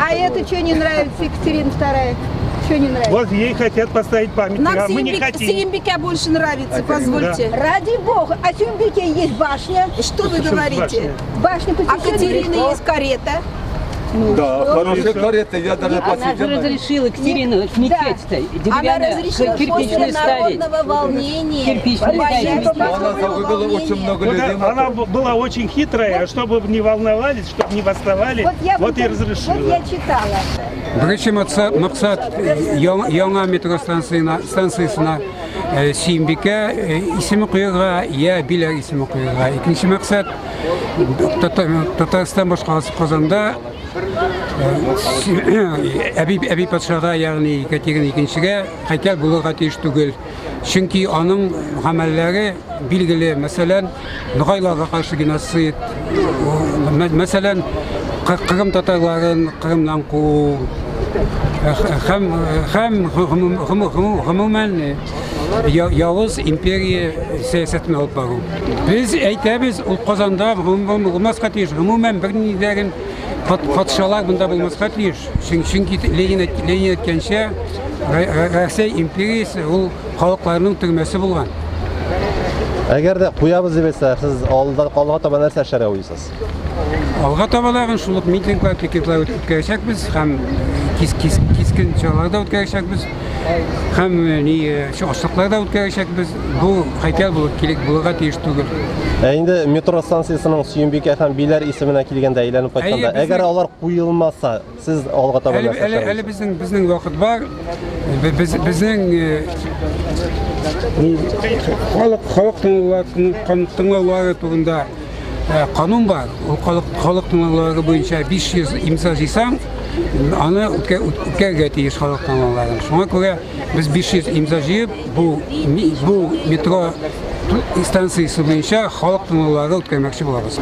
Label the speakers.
Speaker 1: А это что не нравится, Екатерина Вторая? Что не нравится?
Speaker 2: Вот ей хотят поставить памятник,
Speaker 3: Нам
Speaker 2: а мы не
Speaker 3: Сююмбике,
Speaker 2: хотим.
Speaker 3: Сююмбике больше нравится, позвольте.
Speaker 1: Ради бога, а Сюмбике есть башня.
Speaker 3: Что вы говорите?
Speaker 1: Башня
Speaker 3: А
Speaker 1: посвящена
Speaker 3: Катерины есть карета.
Speaker 4: Да, хорошая карета, я даже
Speaker 5: Она же
Speaker 4: посидел.
Speaker 5: разрешила Екатерину мечеть-то
Speaker 3: Она
Speaker 5: деревянную,
Speaker 3: разрешила после
Speaker 5: кирпичную ставить.
Speaker 3: народного волнения.
Speaker 5: Кирпичную
Speaker 3: Боясь
Speaker 5: ставить.
Speaker 4: Она
Speaker 3: народного
Speaker 4: загубила очень
Speaker 3: волнения.
Speaker 4: много
Speaker 2: Вот
Speaker 4: людей.
Speaker 2: она была очень хитрая, чтобы не волновались, чтобы не восставали,
Speaker 1: Вот я
Speaker 2: вот и разрешила.
Speaker 1: Вот я читала.
Speaker 6: Беренче максат яңа метро станциясенә Сөембикә исеме куярга, я Биләр исеме куярга. Икенче максат Татарстан башкаласы Казанда Әби патшага, ягъни Екатерина икенчегә һәйкәл булырга тиеш түгел. Чөнки аның гамәлләре билгеле, мәсәлән, ногайларга каршы геноцид, мәсәлән, Кырым татарларын Кырымнан куу, һәм һәм гомумән явыз империя сәясәтен алып бару. Без әйтәбез, ул Казанда булмаска тиеш, гомумән бернидәген патшалар монда булмаска тиеш. Чөнки Ленин әйткәнчә, Россия империясе ул халыкларның төрмәсе булган.
Speaker 7: Әгәр дә куябыз дип әйтсәләр, сез алда алга таба нәрсә эшләргә уйлыйсыз?
Speaker 6: Алга таба да шул ук митинглар, пикетлар үткәрәчәкбез һәм кискен чаралар да үткәрәчәкбез һәм ни ачлыклар да үткәрәчәкбез. Бу һәйкәл булып килеп булырга тиеш түгел.
Speaker 7: Ә инде метро станциясенең Сөембикә һәм Биләр исеменә килгәндә әйләнеп кайтканда, әгәр алар куелмаса, сез алга таба
Speaker 6: нәрсә әле, әле безнең вакыт бар. Без, безнең халык тыңлаулары турында канун бар. Ул халык тыңлаулары буенча 500 имза җыйсаң, аны үткәрергә тиеш халык тыңлауларын. Шуңа күрә без 500 имза җыеп, бу метро станциясе буенча халык тыңлаулары үткәрмәкче булабыз.